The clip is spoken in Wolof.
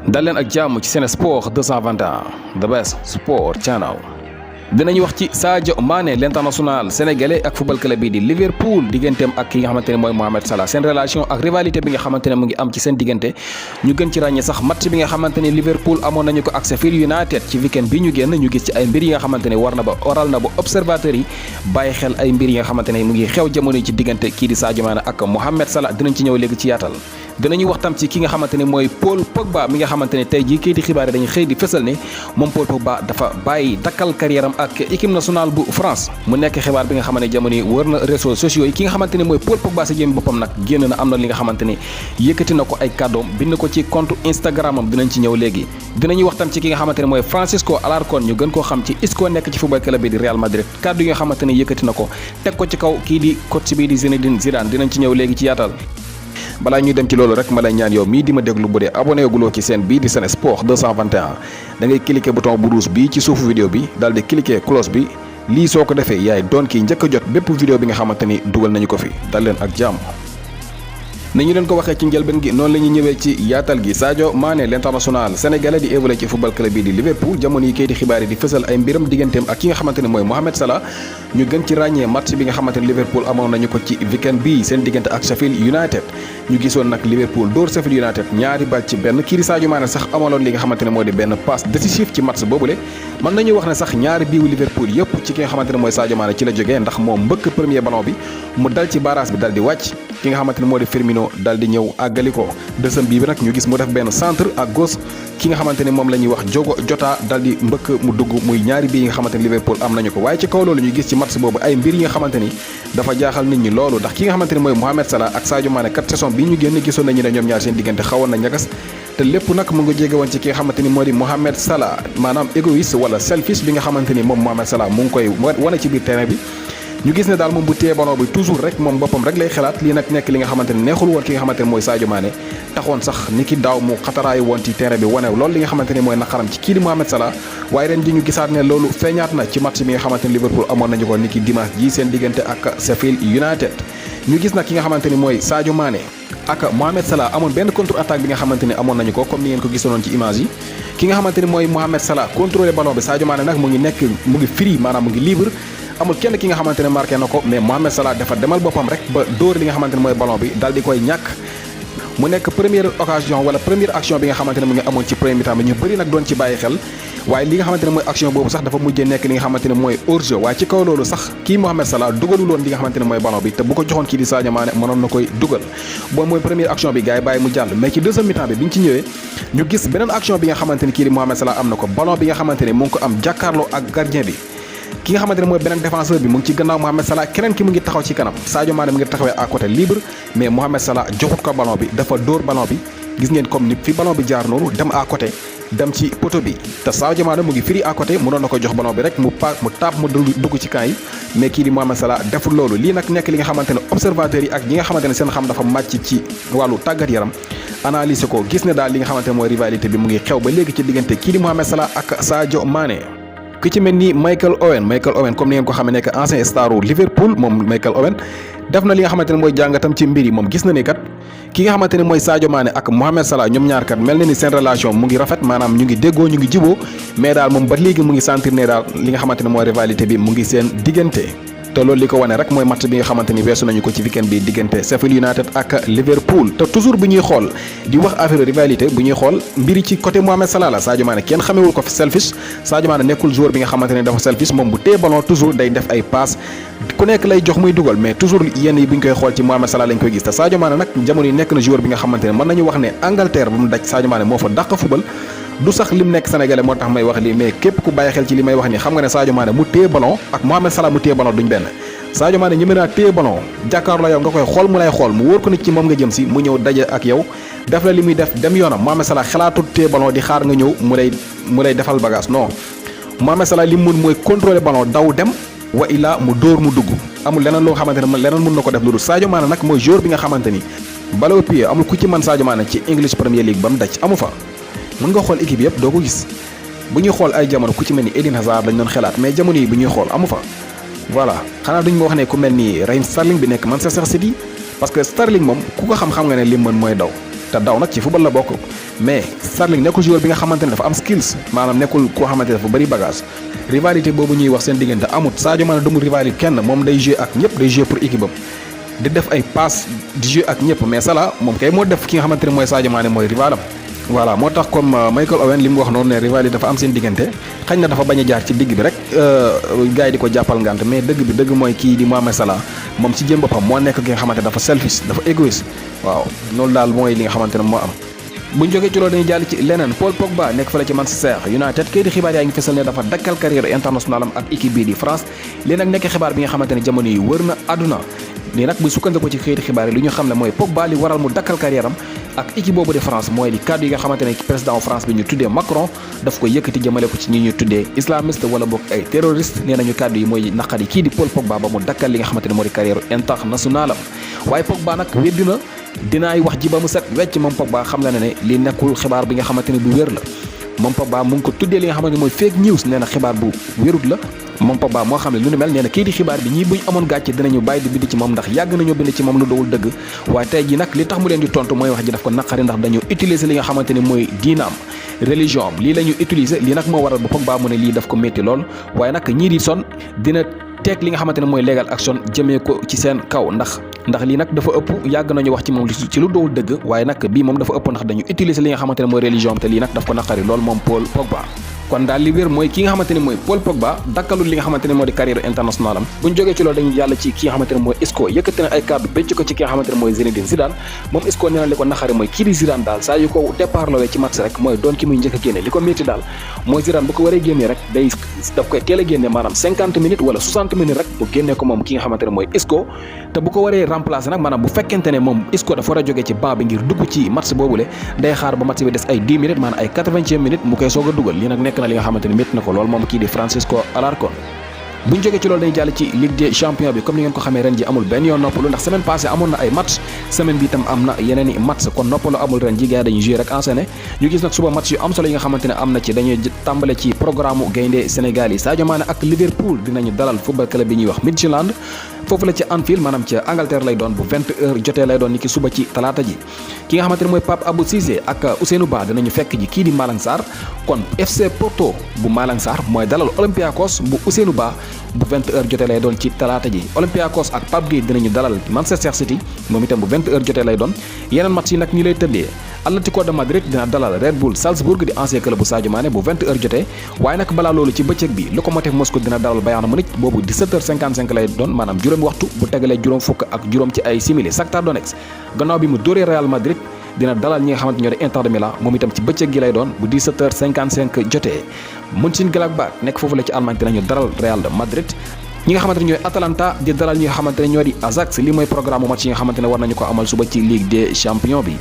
dal leen ak jàmm ci Sen Sport 221 the best sport channel. dinañu wax ci Sadio Mané l'international sénégalais ak football club bi di Liverpool digganteem ak ki nga xamante ne mooy Mohamed Salah seen relation ak rivalité bi nga xamante ne mu ngi am ci seen diggante ñu gën ci ràññee sax match bi nga xamante ne Liverpool amoon nañu ko ak Sheffield United ci weekend bi ñu génn ñu gis ci ay mbir yi nga xamante ne waral na ba observateur yi bàyyi xel ay mbir yi nga xamante ne mu ngi xew jamono yi ci diggante kii di Sadio Mané ak Mohamed Salah dinañ ci ñëw léegi ci yaatal. dinañu wax tam ci ki nga xamante ne mooy Paul Pogba mi nga xamante ne tey jii kii di xibaar yi dañuy xëy di fësal ne moom Paul Pogba dafa bàyyi dakkal carrière am ak équipe nationale bu France mu nekk xibaar bi nga xamante ne jamono yi wër na réseaux sociaux yi ki nga xamante ne mooy Paul Pogba sa jëm boppam nag génn na am na li nga xamante ne yëkkati na ko ay kàddoom bind ko ci compte Instagram am dinañ ci ñëw léegi. dinañu wax tam ci ki nga xamante ne mooy Francisco Alarcón ñu gën koo xam ci Isco nekk ci football club bi di Real Madrid kàddu yi nga xamante ne yëkkati na ko teg ko ci kaw kii di coach bi di Zinedine Zidane dinañ ci ñëw léegi ci yaatal. balaa ñuy dem ci loolu rek ma lay ñaan yow mii di ma déglu bu dee abonné guloo ci chaîne bii di Sen Sport 221 da ngay cliquer bouton bu rouge bi ci suufu vidéo bi daal di cliquer cloche bi lii soo ko defee yaay doon kii njëkk a jot bépp vidéo bi nga xamante ni dugal nañu ko fi dal leen ak jàmm. ni ñu leen ko waxee ci njëlbeen gi noonu la ñuy ñëwee ci yaatal gi Sadio Mané l'international sénégalais di évolué ci football club bi di Liverpool jamono yi kayiti xibaar yi di fësal ay mbiram digganteem ak ki nga xamante ne mooy Mohamed Salah ñu gën ci ràññee match bi nga xamante ne Liverpool amoon nañu ko ci weekend bii seen diggante ak Sheffield United ñu gisoon nag Liverpool dóor Sheffield United ñaari bal ci benn kii di Sadio Mané sax amaloon li nga xamante ne moo di benn passe décisif ci match boobule mën nañu wax ne sax ñaari biiwu Liverpool yëpp ci ki nga xamante ne mooy Sadio Mané ci la jógee ndax moom mbëkk premier ballon bi mu dal ci barrage bi dal di wàcc ki nga xamante ne moo di Firmino dal di ñëw àggali ko deuxième bii bi nag ñu gis mu def benn centre à gauche ki nga xamante ne moom la ñuy wax Diogo Jota dal di mbëkk mu dugg muy ñaari bii yi nga xamante ne Liverpool am nañu ko waaye ci kaw loolu ñu gis ci match boobu ay mbir yi nga xamante ni dafa jaaxal nit ñi loolu ndax ki nga xamante ne mooy Mohamed Salah ak Sadio Mané kat saison bi ñu génn gisoon nañu ne ñoom ñaar seen diggante xawoon na ñagas te lépp nag mu nga jege woon ci ki nga xamante ni moo di Mohamed Salah maanaam égoïste wala selfish bi nga xamante ni moom Mohamed Salah mu ngi koy wane ci biir terrain bi ñu gis ne daal moom bu téye ballon bi toujours rek moom boppam rek lay xalaat lii nag nekk li nga xamante ne neexul woon ki nga xamante ne mooy Sadio Mané taxoon sax ni ki daaw mu xataraayu woon ci terrain bi wane loolu li nga xamante ne mooy naqaram ci kii di Mohamed Salah waaye ren ji ñu gisaat ne loolu feeñaat na ci match bi nga xamante ne Liverpool amoon nañu ko ni ki dimanche ji seen diggante ak Sheffield United ñu gis nag ki nga xamante ni mooy Sadio Mané ak Mohamed Salah amoon benn contre attaque bi nga xamante ne amoon nañu ko comme ni ngeen ko gisoon ci image yi ki nga xamante ni mooy Mohamed Salah contrôlé ballon bi Sadio Mané nag mu ngi free maanaam mu ngi libre amul kenn ki nga xamante ne marqué na ko mais Mohamed Salah dafa demal boppam rek ba dóor li nga xamante ne mooy ballon bi daal di koy ñàkk mu nekk première occasion wala première action bi nga xamante ne mu ngi amoon ci premier mi-temps bi ñu bëri nag doon ci bàyyi xel waaye li nga xamante ne mooy action boobu sax dafa mujjee nekk li nga xamante ne mooy hors-jeu waaye ci kaw loolu sax kii Mohamed Salah dugaluloon li nga xamante ne mooy ballon bi te bu ko joxoon kii di Sadio Mané mënoon na koy dugal boobu mooy première action bi gars yi bàyyi mu jàll mais ci deuxième mi-temps bi biñ ci ñëwee ñu gis beneen action bi nga xamante ne kii di Mohamed Salah am na ko ballon bi nga xamante ne mu ngi ko am jàkkaarloo ak gardien bi ki nga xamante ne mooy beneen défenseur bi mu ngi ci gannaaw Mohamed Salah keneen ki mu ngi taxaw ci kanam Sadio Mané mu ngi taxawee à côté libre mais Mohamed Salah joxut ko ballon bi dafa dóor ballon bi gis ngeen comme ni fi ballon bi jaar noonu dem à côté dem ci poteau bi te Sadio Mané mu ngi firi à côté mënoon na ko jox ballon bi rek mu taab mu dugg ci camp yi mais kii di Mohamed Salah deful loolu lii nag nekk li nga xamante ne observateurs yi ak ñi nga xamante ne seen xam dafa màcc ci wàllu tàggat yaram analyser ko gis ne daal li nga xamante ne mooy rivalité bi mu ngi xew ba léegi ci diggante kii di Mohamed Salah ak Sadio Mané ki ci mel ni Michael Owen comme ni ngeen ko xamee nekk ancien staru Liverpool moom Michael Owen def na li nga xamante ne mooy jàngatam ci mbir yi moom gis na ni kat ki nga xamante ne mooy Sadio Mané ak Mohamed Salah ñoom ñaar kat mel na ni seen relation mu ngi rafet maanaam ñu ngi déggoo ñu ngi jiboo mais daal moom ba léegi mu ngi sentir ne daal li nga xamante ne mooy rivalité bi mu ngi seen diggante te loolu li ko wane rek mooy match bi nga xamante ni weesu nañu ko ci weekend bi diggante Sheffield United ak Liverpool te toujours bu ñuy xool di wax affaire rivalité bu ñuy xool mbiri ci côté Mohamed Salah la Sadio Mané kenn xamewul ko fi selfish Sadio Mané nekkul joueur bi nga xamante ne dafa selfish moom bu téye ballon toujours day def ay passe ku nekk lay jox muy dugal mais toujours yenn yi bu ñu koy xool ci Mohamed Salah lañ koy gis te Sadio Mané nag jamono yi nekk na joueur bi nga xamante ne mën nañu wax ne Angleterre ba mu daj Sadio Mané moo fa dàq football du sax lim nekk sénégalais moo tax may wax lii mais képp ku bàyyi xel ci li may wax ni xam nga ne Sadio Mané mu téye ballon ak Mohamed Salah mu téye ballon duñ benn Sadio Mané ñeme naa téye ballon jàkkaarloo yow nga koy xool mu lay xool mu wóor ko nit ci moom nga jëm si mu ñëw daje ak yow def la li muy def dem yoonam Mohamed Salah xalaatul téye ballon di xaar nga ñëw mu lay defal bagage non Mohamed Salah li mun mooy contrôler ballon daw dem wa illa mu dóor mu dugg amul leneen loo xamante ne leneen mun na ko def lu dul Sadio Mané nag mooy joueur bi nga xamante ni ballon au pied amul ku ci mën Sadio Mané ci English Premier League ba mu daj amu fa mën nga xool équipe yëpp doo ko gis bu ñuy xool ay jamono ku ci mel ni Eden Hazard lañ doon xalaat mais jamono yi bu ñuy xool amu fa voilà xanaa duñ ma wax ne ku mel ni Raheem Sterling bi nekk Manchester City parce que Sterling moom ku ko xam-xam nga ne li mën mooy daw te daw nag ci football la bokk mais Sterling nekkul joueur bi nga xamante ne dafa am skills maanaam nekkul koo xamante ne dafa bëri bagage rivalité boobu ñuy wax seen diggante amut Sadio Mané dumul rivalité kenn moom day jouer ak ñëpp day jouer pour équipe am di def ay passe di jouer ak ñëpp mais Salah moom kay moo def ki nga xamante ne mooy Sadio Mané mooy rivalam voilà moo tax comme Michael Owen li mu wax noonu ne rivalité dafa am seen diggante xañ na dafa bañ a jaar ci digg bi rek gars yi di ko jàppal ngant mais dëgg mooy kii di Mohamed Salah moom ci jëm boppam moo nekk ki nga xamante dafa selfish dafa égoïste waaw loolu daal mooy li nga xamante ne moo am buñ jógee ci loolu dañuy jàll ci leneen Paul Pogba nekk fële ci Manchester United kay di xibaar yaa ngi fesal ne dafa dakkal carrière internationale am ak équipe bii di France lii nag nekk xibaar bi nga xamante ne jamono yi wër na àdduna lii nag bu sukkandiku ci xëyti xibaar yi li ñu xam ne mooy Pogba li waral mu dakkal carrière am ak équipe boobu de France mooy di kàddu yi nga xamante ne président France bi ñu tuddee Macron daf ko yëkkati jëmale ko ci ñi ñu tuddee islamiste wala bokk ay terroriste nee nañu kàddu yi mooy naqari kii di Paul Pogba ba mu dakkal li nga xamante ne moo di carrière internationale am waaye Pogba nag weddi na dinaay wax ji ba mu set wecc moom Pogba xam la ne li nekkul xibaar bi nga xamante ne bu wér la moom Pogba mu ngi ko tuddee li nga xamante ne mooy fake news nee na xibaar bu wérut la moom Pogba moo xam ne lu ni mel nee na kii di xibaar bi ñii buñ amoon gàcce dinañu bàyyi di bind ci moom ndax yàgg nañoo bind ci moom lu dowul dëgg waaye tey ji nag li tax mu leen di tontu mooy wax ji daf ko naqari ndax dañoo utiliser li nga xamante ne mooy diinaam religion am lii la ñu utiliser lii nag moo waral ba Pogba mu ne lii daf ko métti lool waaye nag ñii di son dina teeg li nga xamante ne mooy legal action jëmee ko ci seen kaw ndax lii nag dafa ëpp yàgg nañu wax ci moom ci lu dowul dëgg waaye nag bii moom dafa ëpp ndax dañu utiliser li nga xamante ne mooy religion am te lii nag daf ko naqari lool moom Paul Pogba kon daal li wér mooy ki nga xamante ne mooy Paul Pogba dakkalul li nga xamante ne moo di carrière internationale am bu ñu jógee ci loolu dañuy jàll ci ki nga xamante ne mooy Isco yëkkati na ay kàddu bécc ko ci ki nga xamante ne mooy Zinedine Zidane moom Isco nee na li ko naxari mooy kii di Zidane daal saa yu ko départ lowee ci match rek mooy doon ki muy njëkk a génne li ko métti daal mooy Zidane bu ko waree génnee rek day daf koy teel a génne maanaam 50 minutes wala 60 minutes rek bu génnee ko moom ki nga xamante ne mooy Isco te bu ko waree remplacer nag maanaam bu fekkente ne moom Isco dafa war a jógee ci banc bi ngir dugg ci match boobule day xaar ba match bi des ay 10 minutes maanaam ay 80e minutes mu koy soog a dugal lii nag nekk na li nga xamante ne métti na ko lool moom kii di Francisco Alarcón bu ñu jógee ci loolu dañuy jàll ci Ligue des champions bi comme ni ngeen ko xamee ren ji amul benn yoon noppalu ndax semaine passée amoon na ay match semaine bi itam am na yeneen i match kon noppalu amul ren ji gars yi dañuy jouer rek enchaîné ñu gis nag suba match yu am solo yi nga xamante ne am na ci dañuy tàmbale ci programme gaynde Sénégal yi Sadio Mané ak Liverpool dinañu dalal football club bi ñuy wax Midtjylland foofu la ci Anfield maanaam ca Angleterre lay doon bu 20h jotee lay doon ni ki suba ci talaata ji ki nga xamante ne mooy Pape Abou Cissé ak Ousseynou Ba dinañu fekk ji kii di Malang Sarr kon FC Porto bu Malang Sarr mooy dalal Olympiakos bu Ousseynou Ba bu 20h jotee lay doon ci talaata ji Olympiakos ak Pape Gueye dinañu dalal Manchester City moom itam bu 20h jotee lay doon yeneen match yi nag ñi lay tëddee Atlético de Madrid dina dalal Red Bull Salzbourg di ancien club bu Sadio Mané bu 20h jotee waaye nag balaa loolu ci bëccëg bi Lokomotiv Moscou dina dalal Bayern Munich boobu 17h55 lay doon maanaam juróomi waxtu bu tegalee juróom fukk ak juróom ci ay simili Shakhtar Donetsk gannaaw bi mu dóoree Real Madrid dina dalal ñi nga xamante ñoo di Inter de Milan moom itam ci bëccëg gi lay doon bu 17h55 jotee Mönchengladbach nekk foofu la ci Allemagne dinañu dalal Real de Madrid ñi nga xamante ne ñooy Atalanta di dalal ñi nga xamante ne ñoo di Ajax li mooy programme match yi nga xamante ne war nañu ko amal suba ci Ligue des champions bi